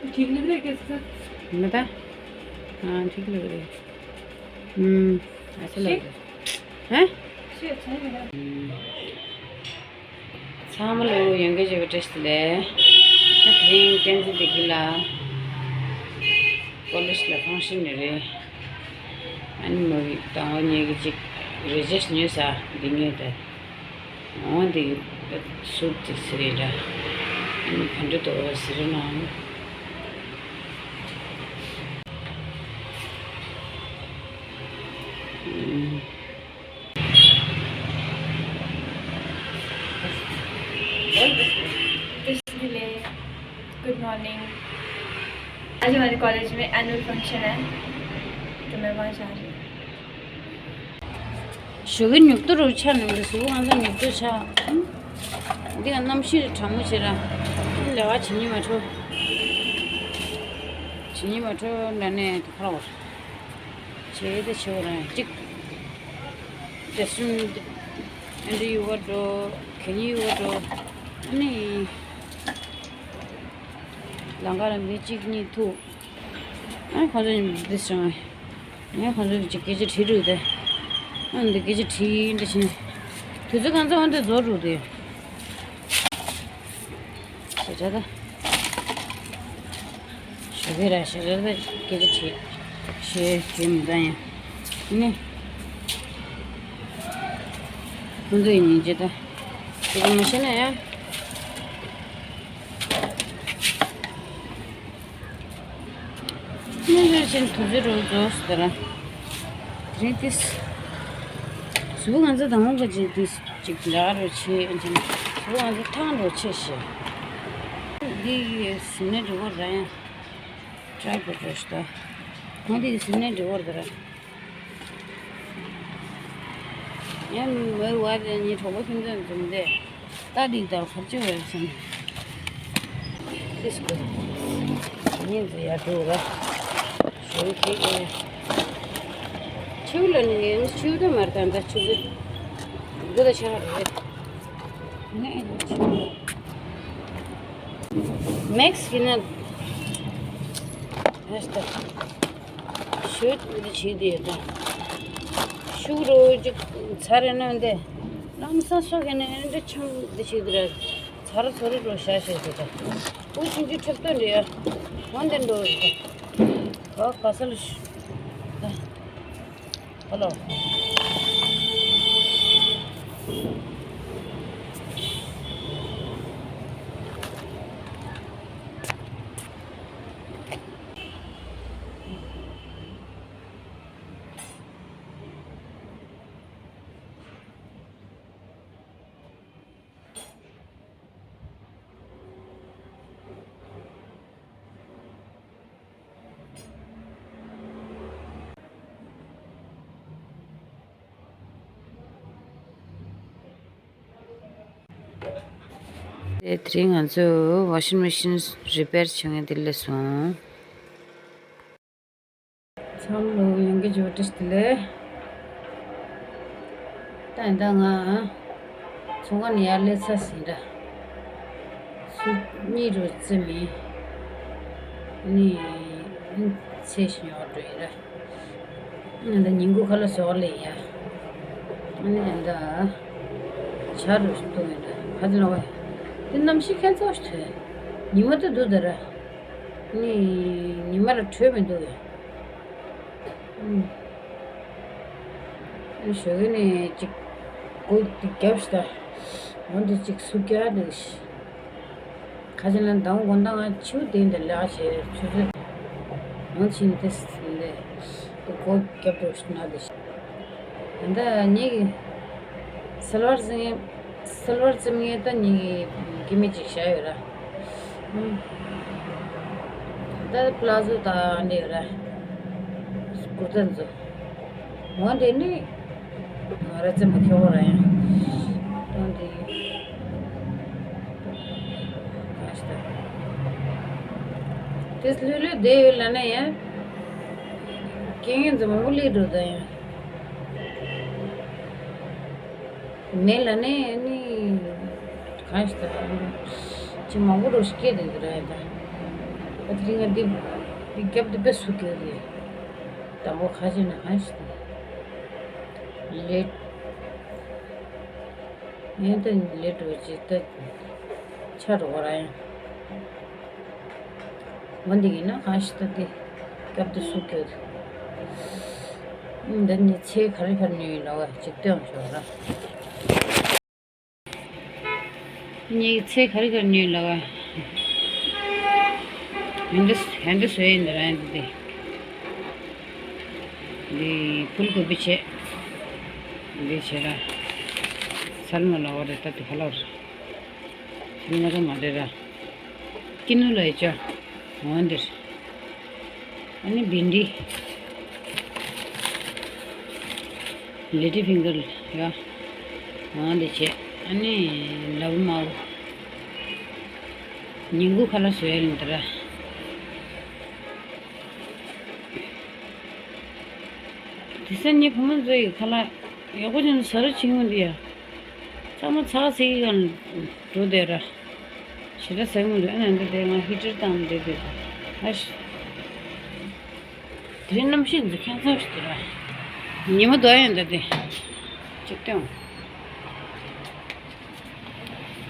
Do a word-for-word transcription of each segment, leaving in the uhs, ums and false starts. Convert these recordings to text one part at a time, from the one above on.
ठीक लग रहा है कैसे सर? बता। हाँ, ठीक लग रही है। हम्म। ऐसा लग रहा है। हैं? अच्छी, अच्छा है मेरा। हम्म। ཚང་མ་ལོ་ཡོང་གི་བྱེད་པ་བཀྲ་ཤིས་བདེ་ལེགས། ད་དེ་རིང་བསྟན་འཛིན་བདེ་སྐྱིད་ལགས་ཀོ་ལེཇ་ལ་ཕང་ཤན་ནས་རེད། ཨ་ནི་མོ་ཡི་དང་བ་ཉལ་གི་ཅིག་རེ་ཅེས་ཉོས་ས་འདི་ངས་ད། འོ་འདི་སུབ་ཅིག་ཟེར་རེད་འདྲ། ཨ་ནི་ག་འདྲ་འདུག་ཟེར་ན། गुड मॉर्निंग। आज हमारे कॉलेज में एनुअल फंक्शन है, तो मैं वहाँ जा रही हूँ। ཞོགས་ཀས་ཉོབ་ཏོ་རུ་ཆགས་ནས་འདུག་ཟེར། ང་ཚོ་ཉོབ་ཏོ་ཆགས། འདི་ག་གནམ་གཤིས་གྲང་མོ་བྱེད་ར། ལས་ཀ་བྱེད་ཉི་མ་འཕྲོ། བྱེད་ཉི་མ་འཕྲོ་འདྲ་ནས་དེ་ཁར་བར། བྱེད་དེ་བྱེད་བར་གཅིག་དེ་སུན། ཨ་འདི་ཡུ་བ་འགྲོ། གད་སྙིགས་ཡུ་བ་འགྲོ། ཨ་ནི། ལང་ཀ་ལ་མི་གཅིག་གཉིས་ཐུག་ཨ་ཁོང་ཚོ་འདི་སོང་། ངས་ཁོང་ཚོ་གི་སྐད་ཆ་དྲིས་འདུག་དེ། ཨ་འདི་སྐད་ཆ་དྲིས་འདི་བྱས། དུས་ཚོད་གང་ཚོད་འོང་དེ་རྫོགས་འགྲོ་དེ། ཞེ་དྲག་ད། ཞོགས་ཀས་ར་ཞེ་དྲག་ད་སྐད་ཆ་དྲིས། ཞེས་དྲིས་མི་འདང་ཡང་། ནི། ཁོང་ཚོ་ཡི་ཉིན་བྱེད་ད། དེ་ག་མ་ཤེས་ན་ཡང་། སྔོན་འགྲོ་ཆེན་དུས་ཚོད་རུ་རྫོགས་སུ་དར། རེད་དེ། གཟུགས་པོ་ང་ཚོ་དང་པོ་ག་ཅིག་དེ་ཅིག་འདྲ་རུ་ཆེ་ཨེ་ཅིག་གཟུགས་པོ་ང་ཚོ་ཐང་རུ་ཆེ་ཞེ། འདི་ཡི་གཟུགས་ནད་འགྲོ་གོ་ར་ཡང་ཊྲའི་བོ་འགྲོ་ཞུ་ད། ང་འདི་ཡི་གཟུགས་ནད་འགྲོ་གོ་ར་ད་ར། ཡང་མོའི་བར་ནི་གྲོགས་པོ་ཁྱིམ་ཚང་འཛོམས་ཏེ། ད་འདི་ལྟར་ཕར་ཅི་བས་སམ། ཏིས་ཀོ། ཉིན་ཙི་ཡར་འགྲོ་ར། ཞོལ་ཁེག་ཨེ། ཆིའུ་ལ་ནི་ངས་ཆིའུ་ད་མར་ད་ད་ཆིའུ་ད། དགུ་ད་ཆ་རེད། ནས་ཆིའུ། མེགས་ཡིན་ན། ཨེ་སྟ། ཤུགས་འདི་བྱེད་དེ་དང་། ཤུགས་རོ་ཅིག་ཚ་རེ་ན་འདི། ལམ་སང་སོ་ག་ནས་འདི་ཆུང་འདི་བྱེད་དེ་ར། ཚ་ར་ཚོ་རེ་རོ་ཤ་ཤེས་དེ་དང་། འུ་ཆུང་ཆུང་ཁྲབ་སྟོན་རེ་ཡ། འོན་ཏེ་འགྲོ་རེ་དང་། ཨོ་ག་ས་ལ་ཤུ། ད། ཧ་ལོ། དེ་དེ་རིང་ང་ཚོ་ཝ་ཤིང་མེ་ཤིན་རི་པེར་བྱེད་མཁན་དེ་སླེབས་སོང་། ཚང་མ་ལོ་ཡོང་གི་འཇོག་བཀྲ་ཤིས་བདེ་ལེགས། ད་ཡིན་ད་ང་ཚོང་ཁང་ནས་ཡར་སླེབས་ཚར་ཟིན་ད། སུ་གཉིས་རུ་རྩི་མིན། ནི་ཚེ་ཞིང་ཡོག་འགྲོ་ཡིན་ད། ང་ད་ཉིན་གུང་ཁ་ལོ་ཟོག་ལས་ཡ། ཨ་ནི་ཡིན་ད། ཆ་རུ་ཞིག་འདུག་ཡིན་ད་ཁ་ཚི་ལོ་བ། དེ་གནམ་གཤིས་ཁྱད་མཚར་ཞིག་ཐོན། ཉི་མ་ད་འདུག་ད་ར། ནི་ཉི་མ་ལ་དྲོད་མི་འདུག་ཡ། ཨུམ། ཨ་ནི་ཞོགས་ཀས་ནས་ཅིག་སྒོ་དེ་བརྒྱབ་ཤི་ད། འོན་ཏེ་ཅིག་སུ་བརྒྱབ་འདུག་ཤི། ཁ་ཅིག་ལ་མདང་དགོང་དག་ང་ཆུ་ལྡན་དེ་ལས་ཀ་བྱས་ཆུ་ཚོད། འོན་ཕྱིན་ཏེ་ལས་དེ་སྒོ་བརྒྱབ་འགྲོ་ཤི་ན་དེ་ཤི། ད་ལྟ་ངེད་ཀྱི་སལ་ཝར་ཟིན་སལ་ཝར་ཙམ་ངས་ད་ཉིན་གྱི་སྐྱེ་དམན་ཅིག་བཞག་ཡོད་ར། ཨུམ། ད་པླ་ཛོ་དང་འདྲ་ཡོད་ར། ཀུར་ཏ་ཚོ། འོ་འདི་ནི་ང་ར་ཙམ་པ་ཁྱོ་ག་ར་ཡང་སྟོན་དེ་ཡོད། དེ་ལྷོད་ལྷོད་བསྡད་ཡོད་ལ་ན་ཡང་རྐྱེན་ངན་ཚོ་མང་པོ་སླེབས་འགྲོ་ད་ཡང་། མེད་ལ་ནས་ནི་གང་ཞིག་ད་ཅི་མང་པོ་རུ་སྐྱེས་དེ་འདི་ར་ཡ་ད། ཨ་ཏི་རི་ང་འདི་འདི་རྒྱབ་འདི་དཔེ་སུ་གྱོད་རེད། དང་པོ་ཁ་ཅིག་ན་གང་ཞིག་ལེད། ཡན་ཏན་ལེད་འགྲོ་ཅིག་ད་ཆ་རུ་བ་ར་ཡང་། འོ་འདི་ཡིན་ན་གང་ཞིག་ད་འདི་རྒྱབ་འདི་སུ་གྱོད། འདི་ནི་ཚེ་ག་རེ་ག་རེ་ཉོས་ཡིན་ལོ་བ་ཅིག་སྟོན་ཞོར་ར། ངའི་ཚེ་ག་རེ་ག་རེ་ཉོས་ལབ་པ། ཧན་འདྲ་ཧན་འདྲ་བཟོས་ཡིན་འདི་ར་ཡིན་འདི། འདི་ཕུལ་གོ་བི་བྱས། འདི་བྱས་ར། ཚལ་མ་ལབ་པ་རེད་ད་འདི་ག་ལབ་ར། ཚལ་མ་ད་མ་རེད་ར། ཀི་ནུ་ལ་ཡི་ཅོ། འོ་འདིར། ཨ་ནི་བིན་ཌི། ལི་ཊི་ཕིང་གར་ཡ། འོ་འདི་བྱས། ཨ་ནི་ལབ་མའོ། ཉིན་གུང་ཁ་ལག་བཟོས་ཡིན་འདི་ར། དེ་སང་ཉིན་བུ་མོ་ཚོ་ཡི་ཁ་ལག་ཡག་པོ་ཅན་ཟ་རུ་ཕྱིན་ཡོང་འདི་ཡ། ཚང་མ་ཚ་ཚིག་གི་སྒང་འགྲོ་བསྡད་ར། ཞེ་དྲག་ཟ་གི་མི་འདུག་ཨ་ནི་འདི་དེ་ང་ཧི་ཊར་བཏང་བསྡད་དེ། ཨ་ཤི། དེ་རིང་གནམ་གཤིས་འདི་ཁྱད་མཚར་ཞིག་འདུག་ར། ཉི་མ་དོ་ཡང་འདི་དེ། ཅིག་སྟོན།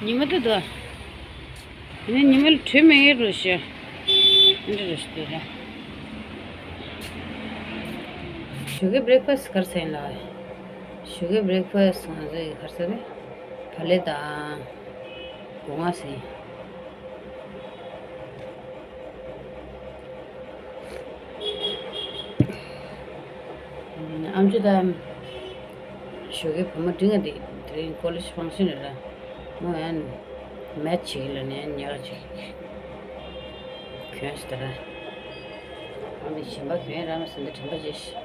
ཉི་མ་དེ་དོ། ཡིན་ན་ཉི་མ་ལ་དྲོད་མེད་ཡོད་རུ་ཤི། འདི་རུ་ཤི་དེ་ར། ཞོགས་ཀའི་བྷི་རེག་ཕ་སི་ག་རེ་ཟ་ཡིན་ལ། ཞོགས་ཀའི་བྷི་རེག་ཕ་སི་ང་ཚོ་ཡི་ག་རེ་ཟ་རེད། བག་ལེབ་དང་། སྒོ་ང་ཟ་ཡིན། ཨམ་ཅོག་དང་། ཞོགས་ཀའི་བུ་མོ་འབྲིང་ང་དེ་དེ་རིང་ཀོ་ལེ་ཇི་ཕང་ཤན་རེད་ལ། མོ་ཡང་མེད་ཅིག་ལ་ནས་ཉག་ཅིག་གྱོན་ཤི་ད་ར། ཨ་མི་གཞན་པ་གྱོན་ར་མ་ཟིན་ད་དྲན་པ་བརྗེད་ཤི།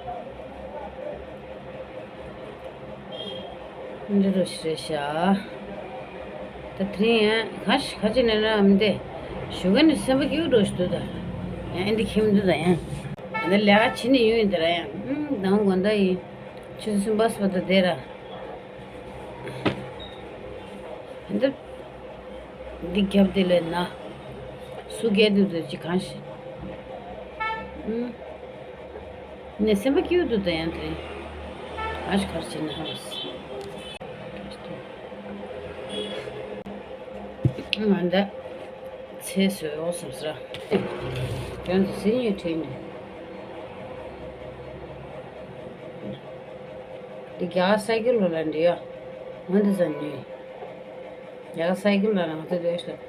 འདི་རུ་ཞེས་བྱ། ད་དེ་རིང་ཡང་ག་ཞིག་ག་ཅི་ནས་ན་མི་འདི། ཞུ་ག་ནི་སེམས་པ་སྐྱིད་པོ་འགྲོ་ཞིག་འདུག་ད། ཡང་ཨེ་འདི་ཁྱིམ་འདུག་ད་ཡང་། ད་ལས་ཀ་བྱེད་ནི་ཡོད་ཡིན་ད་ར་ཡང་། ཨུམ་དང་དགོང་ད་ཡིན། ཆུ་ཚོད་གསུམ་པ་སོ་ད་དེ་ར། ཨེ་འདི། འདི་རྒྱབ་དེ་ལས་ན། སུ་རྒྱལ་འདུག་ད་ཅི་གང་ཞིག་ཨུམ། ནས་སེམས་པ་སྐྱིད་པོ་འདུག་ད་ཡང་དེ། ཨ་ཞིག་གར་བྱེད་ན་ཧ་ལས། ང་འདྲ། ཚེ་བཟོས་འོ་བསམ་སྲ། དོན་དུ་སེམས་ཉིད་ཁྲིད་ནས། འདི་རྒྱ་གར་སའི་ཀལ་ལོ་ལ་འདི་ཡ། ང་འདི་ཙམ་ཉོས། རྒྱ་གར་སའི་ཀལ་ལ་ང་ཚོ་འདི་ཤོད།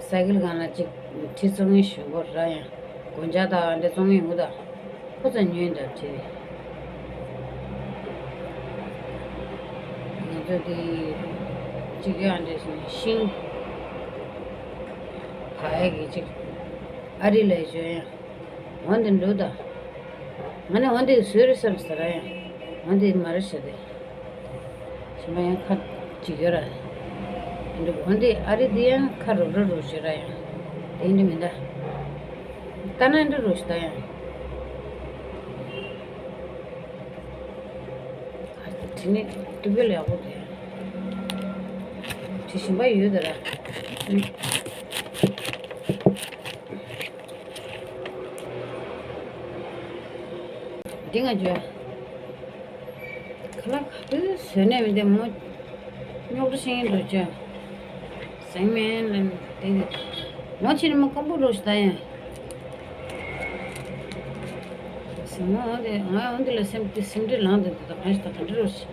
སའི་ཀལ་སྒང་ལ་གཅིག་ཁྲི་བཙོང་ངེ་ཞུ་འགོ་ར་ཡང་། སྒོ་ལྕགས་དང་འདྲ་བཙོང་ངེ་ཡོང་གི་ད། ཁོ་ཚོ་ཉོས་འདྲ་ཁྲི། ང་ཚོ་འདི་གཅིག་ཡང་འདྲ་ཞིང་ཤིང་། བ་ཡ་གི་གཅིག་ཨ་རི་ལ་ཡོད་ཡང་། འོན་ཏེ་འགྲོ་ད། ང་ནི་འོན་ཏེ་བཟོས་རེད་བསམ་ཟེར་ཡང་། འོན་ཏེ་མ་རེད་ཟེར་ཏེ། གཞན་པ་ཡང་ཁ་ཅིག་ཡོད་ར། འདི་འོན་ཏེ་ཨ་རི་འདི་ཡང་ཁ་རོབ་རོབ་རོ་ཞེ་ར་ཡང་། དེ་འདི་མི་འདའ། ལྟ་ན་འདི་རོ་ཞེ་ད་ཡང་། ཨ་དེ་ནི་སྟུག་པོ་ལ་ཡག་པོ་དེ། དེ་གཞན་པ་ཡོད་དེ་ར། འདི་ང་ཅོ། ཁ་ལག་ག་དུས་བཟོས་ནས་མི་འདི་མོ། རྙོག་དྲ་ཤེས་ཀྱི་འདུག་ཅོ། ཟེང་མེད་ལ་འདི་འདི། མོ་ཕྱིན་མོ་ཀོང་པོ་རོ་ཞིག་ད་ཡང་། ཟེང་མོ་འོ་དེ་ང་འོ་འདི་ལ་སེམས་དེ་སེམས་ཁྲལ་ལངས་འདུག་ད་གང་ཞིག་ད་ག་འདྲ་རོ་ཞིག་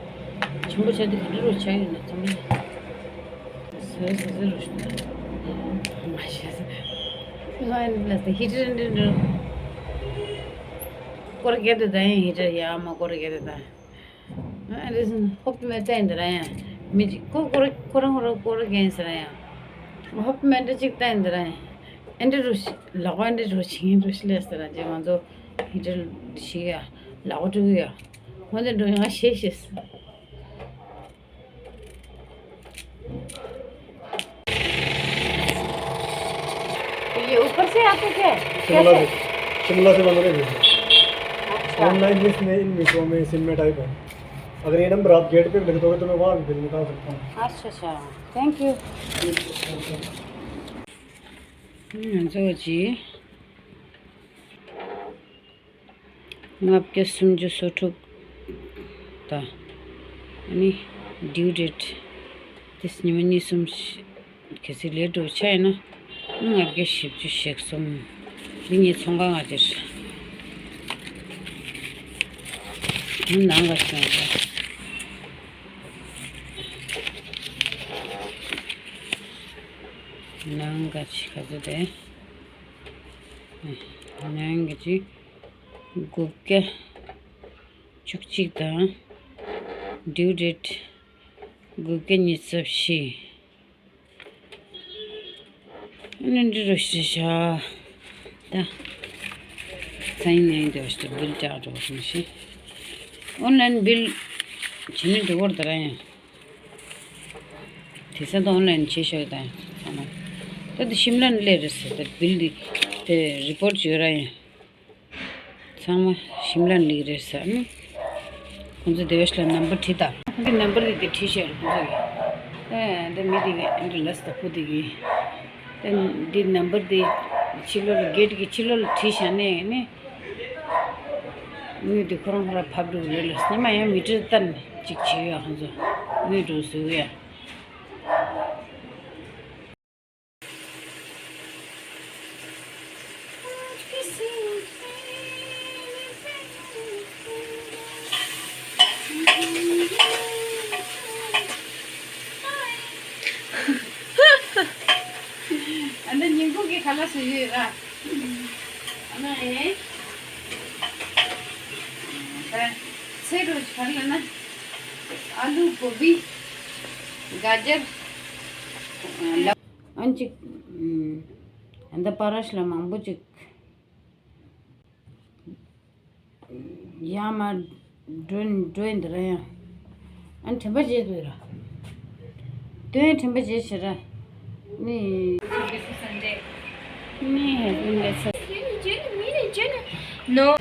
ཆེན་པོ་ཆགས་དེ་ག་འདྲ་རོ་ཆགས་ཡོད་ན་ཚང་མ། ཟེར་ཟེར་ཟེར་རོ་ཞིག་ད། མ་ཤེས་ཟེར། ང་ཡང་ལ་ད་ཧི་ཏྲི་འདྲ་འདྲ། སྐོར་རྒྱག་དུས་ད་ཡང་ཧི་ཏྲི་ཡ་མ་སྐོར་རྒྱག་དུས་ད། ཨ་རེ་ཧོབ་མེ་ཏན་འདི་ར་ཡང་། མི་ཅིག་ཁོ་སྐོར་ཁོ་རང་ཁོ་རང་སྐོར་རྒྱག་ཟེར་ར་ཡང་། ཧོབ་མེ་འདི་ཅིག་ཏན་འདི་ར་ཡང་། ཨེ་འདྲ་རུ་ཤི་ལག་པ་ཨེ་འདྲ་རུ་ཆིང་རུ་ཤི་ལས་ཟེར་ར་ཅེ་ང་ཚོ་ཧི་ཏྲི་ཤི་ཡ་ལག་པ་དཀྲུག་ཡ། ཧོ་འདི་འགྲོ་ཡང་ཤེས་ཤེས། ये ऊपर से आके क्या है? शिमला से, शिमला से बना रहे हैं। अच्छा। ऑनलाइन इसमें इन मीशो में सिम में टाइप है। अगर ये नंबर आप गेट पे भी लिख दोगे तो मैं वहाँ भी बिल निकाल सकता हूँ। अच्छा, अच्छा। Thank you. ང་ཚོ་གཅིག་ལྔ་བརྒྱ་སུམ་ཅུ་སོ་དྲུག་དང་། ཨ་ནི་due date དེ་ཉི་མ་གཉིས་གསུམ་གལ་སྲིད་ལས་འགྲོ་ཆ་ཡིན་ན། ཨ་ནི་ལྔ་བརྒྱ་བཞི་བཅུ་ཞེ་གསུམ། འདི་ངའི་ཚོང་ཁང་ང་དེར། ཨ་ནི་ནང་ག་ཞིག་ཡོང་། ནང་ག་ཅིག་ག་ཚོད་དེ། ནང་གི་ཅིག་དགུ་བརྒྱ་བཅུ་གཅིག་དང་། due date དགུ་བརྒྱ་ཉི་ཤུ་རྩ་བཞི། ཨ་ནི་འདི་རུ་ཞིག་བཞག་ད་ཚན་ནས་འདི་བ་ཞིག་བིལ་བཀྲ་འགྲོ་སོང་ཞིག་ཨོན་ལན་བིལ་བྱེད་ནི་འགྲོ་བར་ད་ར་ཡང་། དེ་ས་ད་ཨོན་ལན་བྱེད་ཤོག་ད་ཚང་མ། ད་དེ་ཤིམ་ལན་སླེབས་རེད་ཟེར། ད་བིལ་འདི་དེ་རི་པོར་ཊི་ཡོད་ར་ཡང་། ཚང་མ་ཞིམ་ལན་སླེབས་རེད་ཟེར་ནི། ཁོང་ཚོ་དེ་བ་ཞིག་ལ་ནམ་བར་བྲིས་ད། ཁོང་གི་ནམ་བར་དེ་དེ་བྲིས་ཤག་རེད་ཁོང་ཚོ་གི། ཨེ་འདི་མི་དེ་གི་ཨེ་འདྲ་ལས་ད་ཁོ་དེ་གི། ཨེ་འདི་ནམ་བར་དེ་ཕྱི་ལོགས་ལ་གེ་ཊི་གི་ཕྱི་ལོགས་ལ་བྲིས་ཤག་ནས་ནི། དངུལ་དེ་ཁོ་རང་ཁོ་རང་ཕབ་འགྲོ་གི་རེད་ལ། སྔོན་མ་ཡང་མི་ཊར་བཏང་ནས་ཅིག་བྱེད་ཡོད་ཁོང་ཚོ། དངུལ་འགྲོ་བཟོ་གི་ཡ། ཨ་ནི་ཉིན་གུང་གི་ཁ་ལག་བཟོ་ཡོད་ར། ཨ་ནི་ཨེ། ཚེ་རུ་ཆར་ལ་ན། ཨ་ལུ། གོ་བི། ག་ཇར། ལ། ཨན་ཅིག་ཨ་འདི་པ་ར་ཤི་ལ་མང་པོ་ཅིག་ཡ་མ་འགྲོ་འགྲོ་ཡིན་འདི་ར་ཡང་། ཨན་དྲན་པ་བརྗེད་འདུག་ར། དོན་དྲན་པ་བརྗེད་ཤི་ར། ནི། ནི་ཧེ་ནི་ལེ་ས། No.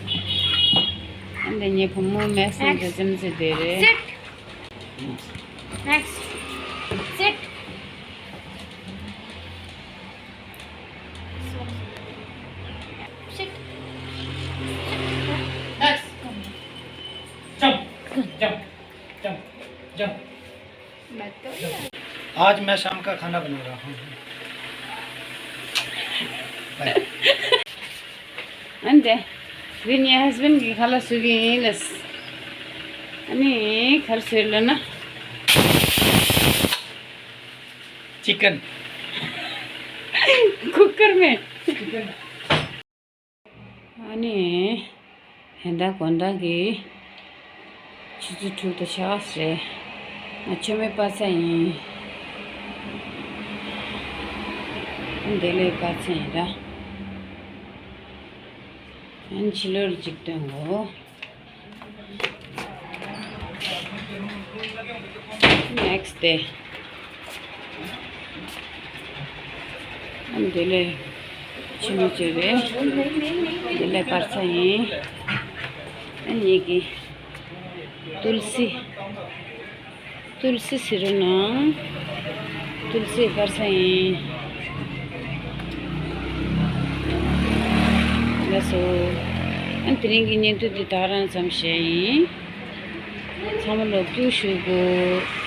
ཨན་འདི་ཉེ་བུ་མོ་མེག་སི་ནི་འདི་ཙམ་ཟེར་དེ་རེད། Sit. Next. Sit. Sit. Next. Jump. Jump. Jump. Jump. आज मैं शाम का खाना बना रहा हूँ। बाय। ཨན་ཏེ། དེ་ངའི་ཧས་བྷེན་གྱི་ཁ་ལག་བཟོ་གི་ཡིན་ལབ། ཨ་ནི་ག་རེ་བཟོས་ལབ་ན། ཅི་ཀན། ཁུ་ཀར་མེད། ཅི་ཀན། ཨ་ནི། ཧན་ད་དགོང་དག་གི་ཆུ་ཚོད་དྲུག་དང་ཕྱེད་ཀ་རེད། ང་མཆོད་མེ་སྤར་ས་ཡིན། བདེ་ལེགས་སྤར་ས་ཡིན་ར། ཨ་ནི་ཕྱི་ལོགས་ལ་ཅིག་སྟོན་གོ། Next day. ཨ་འདི་ལས་ཕྱི་མི་བཅོས་རེད། འདི་ལས་སྤར་ས་ཡིན། ཨ་ནི་གི་ཏུལ་སི། ཏུལ་སི་ཟེར་རོ་ནང་། ཏུལ་སི་སྤར་ས་ཡིན། ལགས་སོ། ཨ་དེ་རིང་གི་བརྙན་ཐུང་འདི་ད་ག་རང་ཙམ་བཤད་ཡིན། ཚང་མ་ལོ་བཅུ་ཞུ་དགོས།